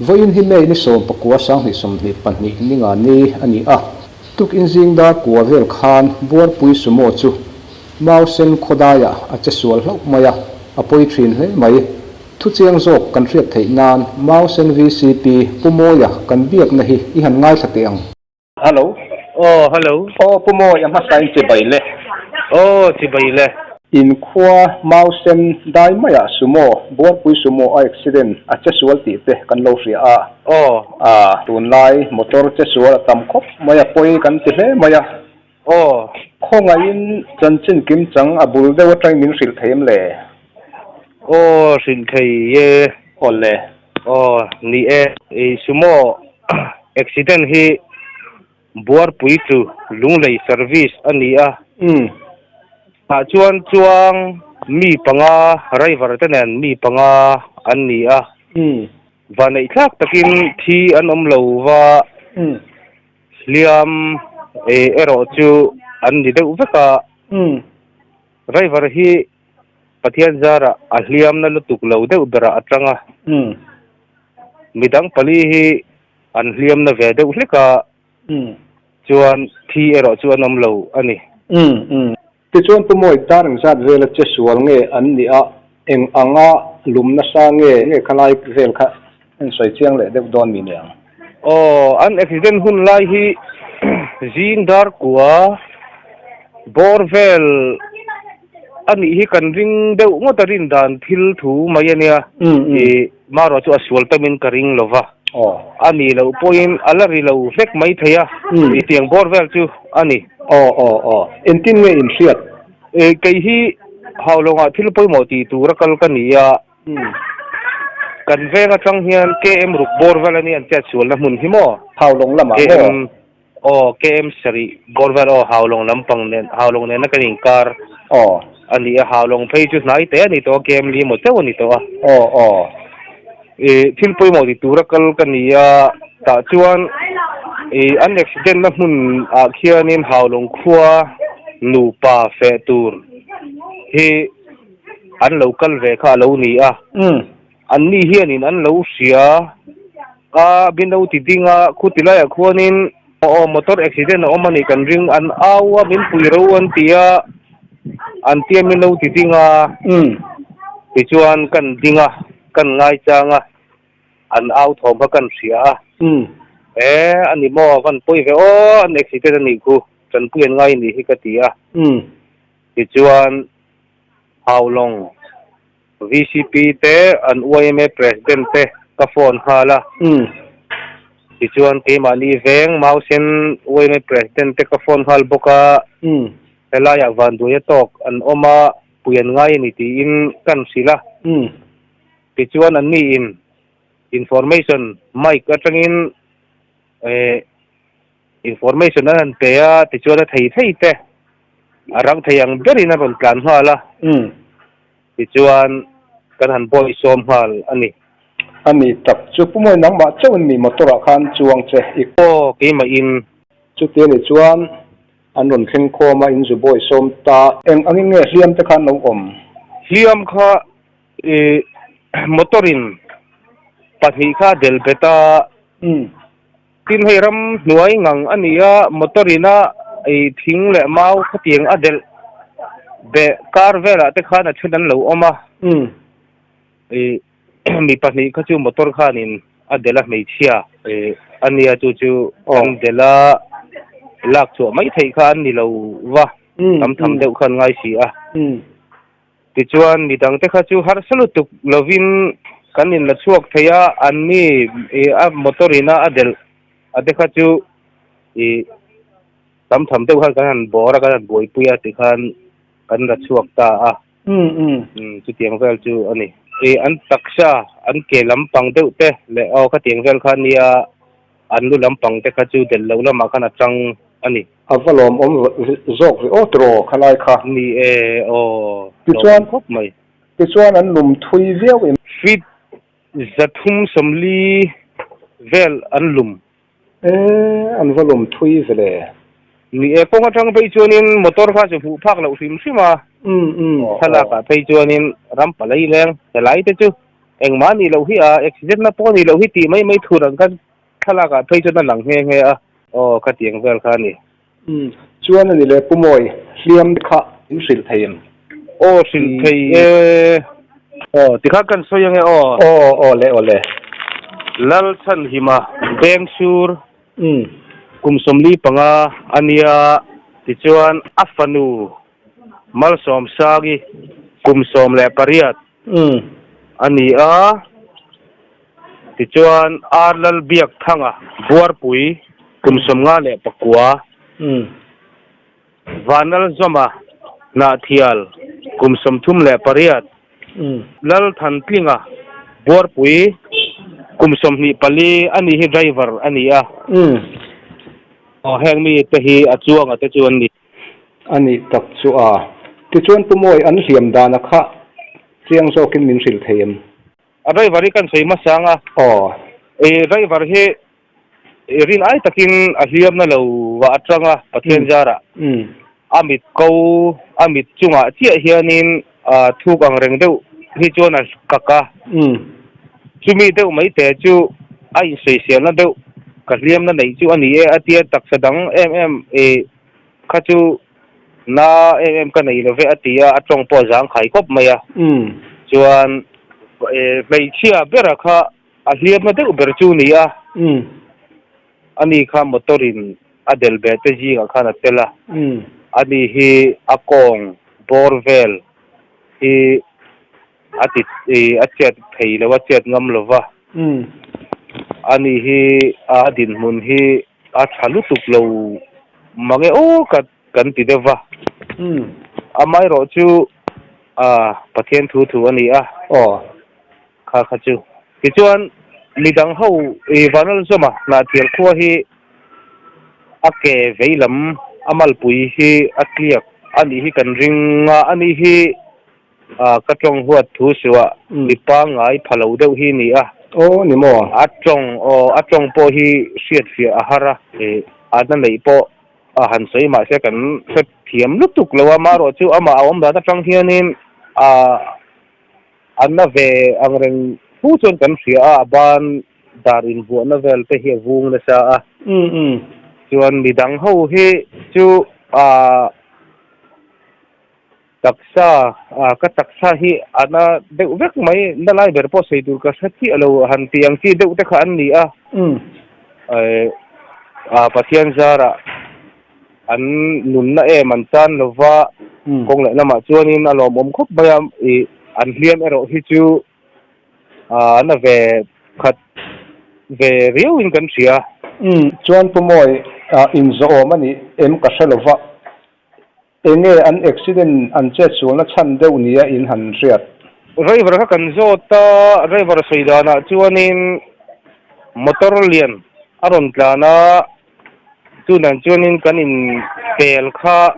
Vawiin hi May ni 19 2022 ninga ni a ni a, tukin zing dar kua vel khan Buarpui Sumo chu Mausen khawdaiah a che sual hlauh mai a, a pawi thin hle mai. Thuchiang zawk kan hriat theih nan Mausen VCP Pu Mawia kan biakna hi i han ngaithla teh ang. Hello. Aw, hello. Aw, Pu Mawi, a hmasain chibai le. Aw, chibai le. Inkhua Mausen dai maiah sumo, Buarpui sumo a accident a che sual tih te kan lo hria a. Aw. A, tunlai motor che sual a tam khawp mai a, pawi kan ti hle mai a. Aw. Khawngaihin chanchin kim chang a bul deuh atangin min hrilh thei em le? Aw, hrilh thei e. Aw le. Aw, ni e. I sumo accident hi Buarpui chu Lunglei service a ni a. Umm. Tah chuan chuang mi panga driver te nen mi panga an ni a. Umm. Vaneihthlak takin thi an awm lo va. Umm. Hliam erawh chu an ni deuh vek a. Driver hi Pathian zarah a hliamna lutuk lo deuh berah a tang a. Midang pali hi an hliamna ve deuh hlek a. Chuan thi erawh chu an awm lo a ni. Tichuan Pu Mawi dar engzat vela che sual nge an nih a, eng anga lum nasa nge nge khalai vel kha en sawi chiang leh deuh dawn mi niang? Aw, an accident hun lai hi zing dar kua bawr vel a nih hi kan ring deuh ngawt a rin dan thil thu mai a nia. I marawh chu a sual tamin ka ring lo va. A nih loh pawhin a la ri lo hlek mai thei a, i tiang bawr vel chu a ni. Aw aw aw, engtin nge in hriat? Kei hi Haulawngah thil pawimawh tih tura kal ka ni a, kan veng atang hian KM ruk bawr vel a ni an chet sualna hmun hi maw? Haulawng lamah maw? KM aw KM sarih bawr vel aw Haulawng lampang nen Haulawng nena kan inkar aw a ni a, Haulawng phei chu hnai te a ni tawh a, KM li emaw chauh a ni tawh a. Aw aw. Ih thil pawimawh ti tura kal ka ni a, tah chuan ih an accident na hmun ah khianin Haulawng khua nupa feh tur hi an lo kal ve kha a lo ni a. An ni hianin an lo hria a, Bino ti ding a, khuti laiah khuanin aw motor accident a awm a nih kan ring, an au a, min pui ro an ti a, an tia Bino ti ding a, tichuan kan ding a. Kan ngaichang a, an au thawm kha kan hria a. E, a ni maw, van pawi ve aw, an accident a nih khu, tanpui an ngai nih hi ka ti a. Tichuan, Haulawng VCP te, an yma President te ka phone nghal a. Tichuan, keimahni veng Mausen yma President te ka phone nghal bawk a. Helaiah vanduai a tawk an awm a. Pui an ngai a ni tiin kan hrilh a. Tichuan an ni in information mic atangin eh information an han pe a, tichuan a thei thei te a rang thei ang berin a rawn tlan nghal a. Tichuan kan han bawi sawm nghal a ni. A ni tak chu Pu Mawi nangmah chauhin mi motor ah khan chuang che i. Aw keimah in. Chuti a ni chuan An rawn thleng khawm a, in zu bawi sawm ta. Eng angin nge hliam te khan lo awm? Hliam kha i motor in pahnih kha a del bet a. Tin hei ram hnuai ngang a ni a, motor in a i thing leh mau khatiang a delh beh kar velah te khan a then an lo awm a. I mi pahnih kha chu motor khanin a delh a hmeichhia a nia chu chu an delh a lak chhuah mai theih kha an ni lo va tam tham deuh khan ngai si a tichuan midang te kha chu harsa lutuk lovin kan in la chhuak thei a an ni a motor in a a delh a te kha chu i tam tham deuh khan kan han bawr a kan han buaipui a tikhan kan la chhuak ta a. Umm chutiang vel chu a ni. Ih an taksa an ke lampang deuh te leh aw khatiang vel kha nia an lu lampang te kha chu delh loh lamah khan a chang a ni. A va lawmawm zawk ve aw tiraw khalai kha. Ni e aw lawmawm khawp mai. Tichuan an lum thui viau em? Feet 340 vel an lum. E, an va lawm thui ve le. Ni e, kawng atang phei chuanin motor kha chu hmuh phak loh hrim hrim a. Umm umm. Thlalakah phei chuanin ram palai leng helai te chu. Engmah a nih loh hi a, accident na pawh a nih loh hi tih mai mai thur ang khan thlalak ah phei chuan a lang nghe nghe a. Aw khatiang vel kha a ni. Umm chuan a ni le Pu Mawi, hliam kha in hrilh thei em? Aw hrilh thei e. Aw tikhan kan sawi ange aw. Aw aw le aw le. Lalchhanhima Bengsur Umm. Kum 45 a nia tichuan a fanu Malsawmsangi kum 18 a ni a, tichuan Ar Lalbiakthanga Buarpui kum 59, Vanlalzawma Hnahthial kum 38, Lalthantlinga Buarpui kum 24 a ni hi driver a ni a, heng mite hi a chuanga te chu an ni. A nih tak chu a. Tichuan Pu Mawi an hliam dana kha chiang zawkin min hrilh thei em? A driver hi kan sawi hmasa ang a. Aw. I driver hi i rin ai takin a hliamna lo vah atanga Pathian zarah a mit ko a mit chungah chiah hianin thuk ang reng deuh hi chuan a kak a. Chumi deuh mai te chu a insawiselna deuh ka hliamna neih chu a ni e a tia taksa dang em em i Kha chu na em em ka nei lo ve a ti a, a tawng pawh a zang khai khawp mai a. Chuan hmeichhia bera kha a hliamna deuh ber chu ni a, ani kha motor in a del beh te zingah khan a tel a, ani hi a kawng bawr vel hi a ti a chet thei lo a, chet ngam lo va, ani hi a dinhmun hi A tha lutuk lo mang e aw ka kan ti deuh va. Amaherawh chu a Pathian thu thu a ni a. Aw. Kha kha chu. Tichuan midang ho i Vanlalzawma Hnahthial khua hi a ke vei lam a malpui hi a tliak a nih hi kan ring a, a ni hi Ka tawng huat thu suah mi pangngai pha lo deuh hi ni a. Aw ni maw? A tawng aw a tawng pawh hi hriat fiah a har a, a na neih pawh a han sawi mahse kan hre thiam lutuk lo a, marawh chu amah a awm dan atang hianin a a na ve ang reng fu chuan kan hria a, a ban dar invuahna vel te hi a vung nasa a. Chuan midang ho hi chu a. Taksa, ka taksa hi a na deuh vek mai, na lai ber pawh sawi tur ka hre chiah lo han tih ang chi deuh te kha an ni a. Pathian zarah an nunna em an chan lo va, kawng leh lamah chuanin a lawmawm khawp mai a, ih an hliam erawh hi chu a na ve khat ve riauin kan hria. Chuan Pu Mawi, inzawhawm a nih em ka hre lo va. Enge an accident an chet sualna chhan deuh nia in han hriat? Driver kha kan zawt a, driver sawi danah chuanin motor lian a rawn tlan a, chunah chuanin kan in pel kha,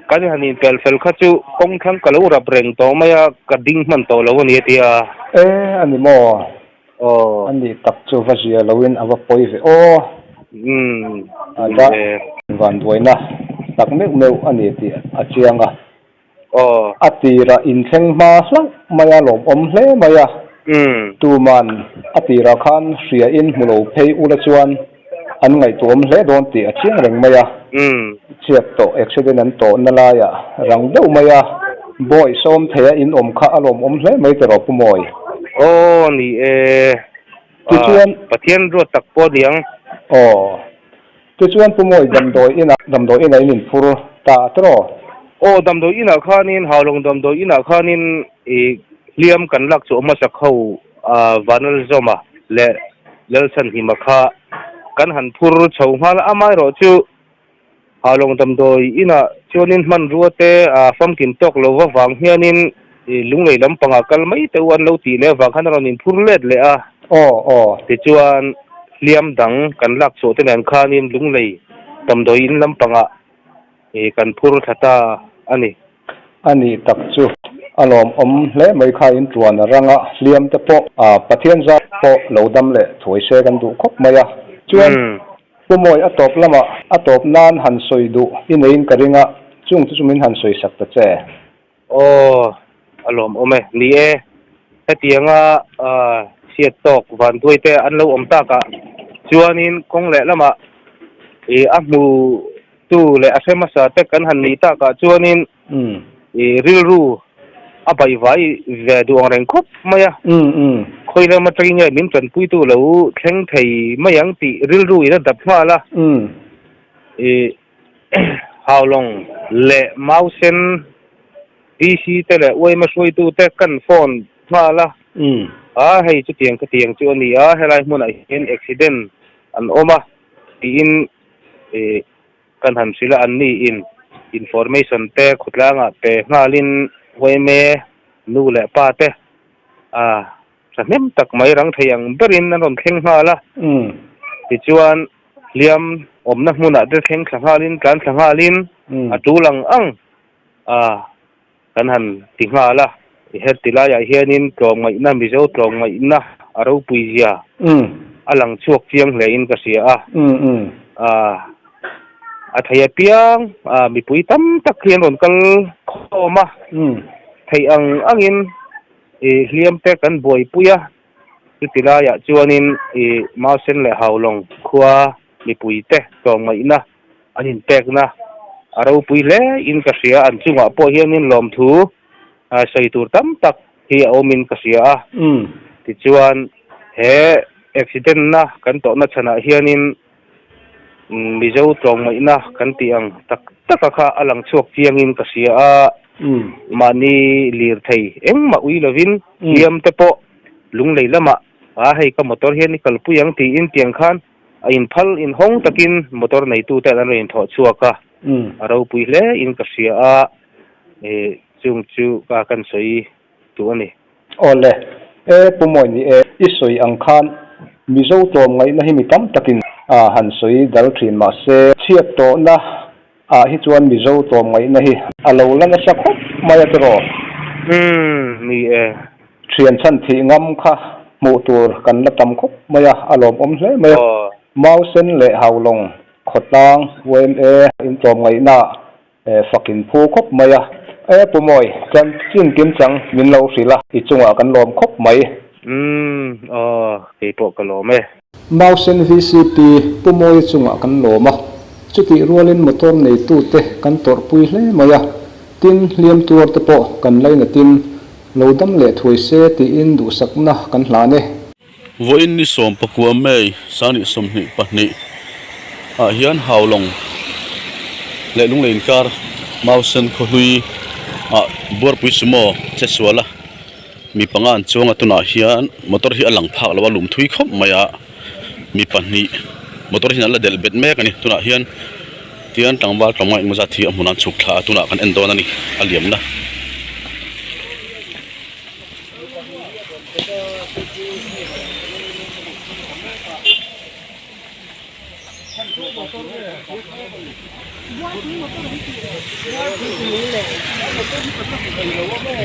kan han in pel fel kha chu kawng thlang ka lo rap reng tawh mai a, ka ding hman tawh lo a ni a ti a. E a ni maw? Aw. A nih tak chu va zia loin a va pawi ve aw. Umm. A va vanduaina tak meuh meuh a ni tih a chiang a. Aw. A tirah inthleng hma hlauh mai a lawmawm hle mai a. Umm. Tuman a tirah khan hria in hmu lo phei ula chuan an ngaihtuahawm hle dawn tih a chiang reng mai a. Umm. Chhiat tawh accident an tawhna laiah rang deuh mai a, bawi sawm theia in awm kha a lawmawm hle mai tiraw Pu Mawi? Aw ni e, Tichuan. Pathian ruat tak pawh niang. Aw. Tichuan Pu Mawi damdawi inah damdawi inah in inphur ta tiraw? Aw damdawi inah khanin Haulawng damdawi inah khanin i hliam kan lak chu hmasak ho Vanlalzawma leh Lalchhanhima kha kan han phur chho nghal a, amaherawh chu Halawng damdawi inah chuanin hmanrua te a famkim tawk lo avang hianin lunglei lampangah kal mai teh u an lo tih leh avang khan a rawn inphur let leh a. Aw aw. Tichuan hliam dang kan lak chhuah te nen khanin lunglei damdawi in lampangah kan phur thla ta a ni. A nih tak chu a lawmawm hle mai kha in tuan a rang a, hliam te pawh Pathian zat pawh lo dam leh thuai se kan duh khawp mai a. Chuan Pu Mawi a tawp lamah a tawp nan han sawi duh i neiin ka ring a, chung chu chu min han sawi sak ta che. Aw, a lawmawm e. Ni e. Hetianga chhiat tawk vanduai te an lo awm takah chuanin kawng leh lamah ih a hmu tu leh a hre hmasa te kan han nih takah chuanin ih rilru a baihvai ve duh ang reng khawp mai a. Khawi lam atangin nge min tanpuitu lo thleng thei mai ang tih rilru in a dap nghal a. Ih Haulawng leh Mausen DC te leh uaima hruaitu te kan phone nghal a, a hei chutiang khatiang chu a ni a, helai hmunah hian accident an awm a tiin ih kan han hrilh a, an ni in information te khawtlangah pe nghalin uaime nu leh pa te a thahnem tak mai rang thei ang berin an rawn thleng nghal a, tichuan hliam awmna hmunah te thleng thla nghalin tlan thla nghalin a tul ang ang. A, kan han ti nghal a, i her ti laiah hianin tlawmngaihna, Mizo tlawmngaihna a ropui zia a lang chhuak chiang hlein ka hria a. A, a thei apiang a mipui tam tak hi an rawn kal khawm a, theih ang angin i hliam te kan buaipui a, chuti laiah chuanin i Mausen leh Haulawng khua mipuite tlawmngaihna An inpekna a ropui hle in ka hria, an chungah pawh hianin lawmthu sawi tur tam tak hi a awmin ka hria a. Tichuan he accident na kan tawhna chhanah hianin Mizo tlawmngaihna kan tih ang tak taka kha a lang chhuak chiangin ka hria a, mahni lirthei engmah ui lovin hliam te pawh lunglei lamah a hei ka motor hian i kalpui ang tiin tiang khan A inphal inhawng takin motor neitute an rawn inthawh chhuak a, a ropui hle in ka hria a, chung chu ka kan sawi duh a ni. Awle, e Pu Mawi ni e, i sawi ang khan Mizo tlawmngaihna hi mi tam takin han sawi dal thin mahse, chhiat tawhna ah hi chuan Mizo tlawmngaihna hi a lo la nasa khawp mai a tiraw? Umm, ni e. Thian chhan thih ngam kha hmuh tur kan la tam khawp mai a, a lawmawm hle mai a. Mausen leh Haulawng khawtlang yma in tlawmngaihna ah fak in phu khawp mai a. E Pu Mawi, chanchin kimchang min lo hrilh a, i chungah kan lawm khawp mai. Umm, aw, keipawh ka lawm e. Mausen VCP Pu Mawia chungah kan lawm a, chutih rualin motor neitute kan tawrhpui hle mai a, tin hliam tuar te pawh kan lainatin lo dam leh thuai se tiin duhsakna kan hlan e. Vawiin ni 19 May 2022 ah hian Haulawng leh Lunglei inkar Mausen khawhlui ah Buarpui Sumo che sual a. Mi panga an chuang a tunah hian motor hi a lang phak lo a lum thui khawp mai a mi pahnih motor hian an la delh bet mek a ni tunah hian tian tlangval tlawmngai engemaw zat hi a hmunah an chhuk thla a tunah kan en dawn a ni a liamna.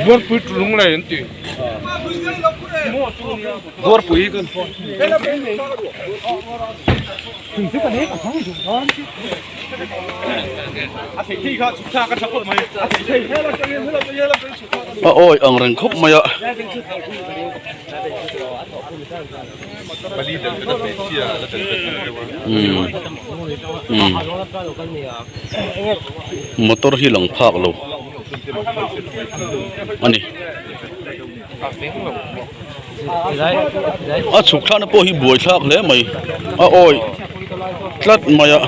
Buarpui lunglei an ti. Buarpui kan A awi ang reng khawp mai a. Motor hi lang phak lo a ni a chhuk thlakna pawh hi buai thlak hle mai a awi tlat mai a.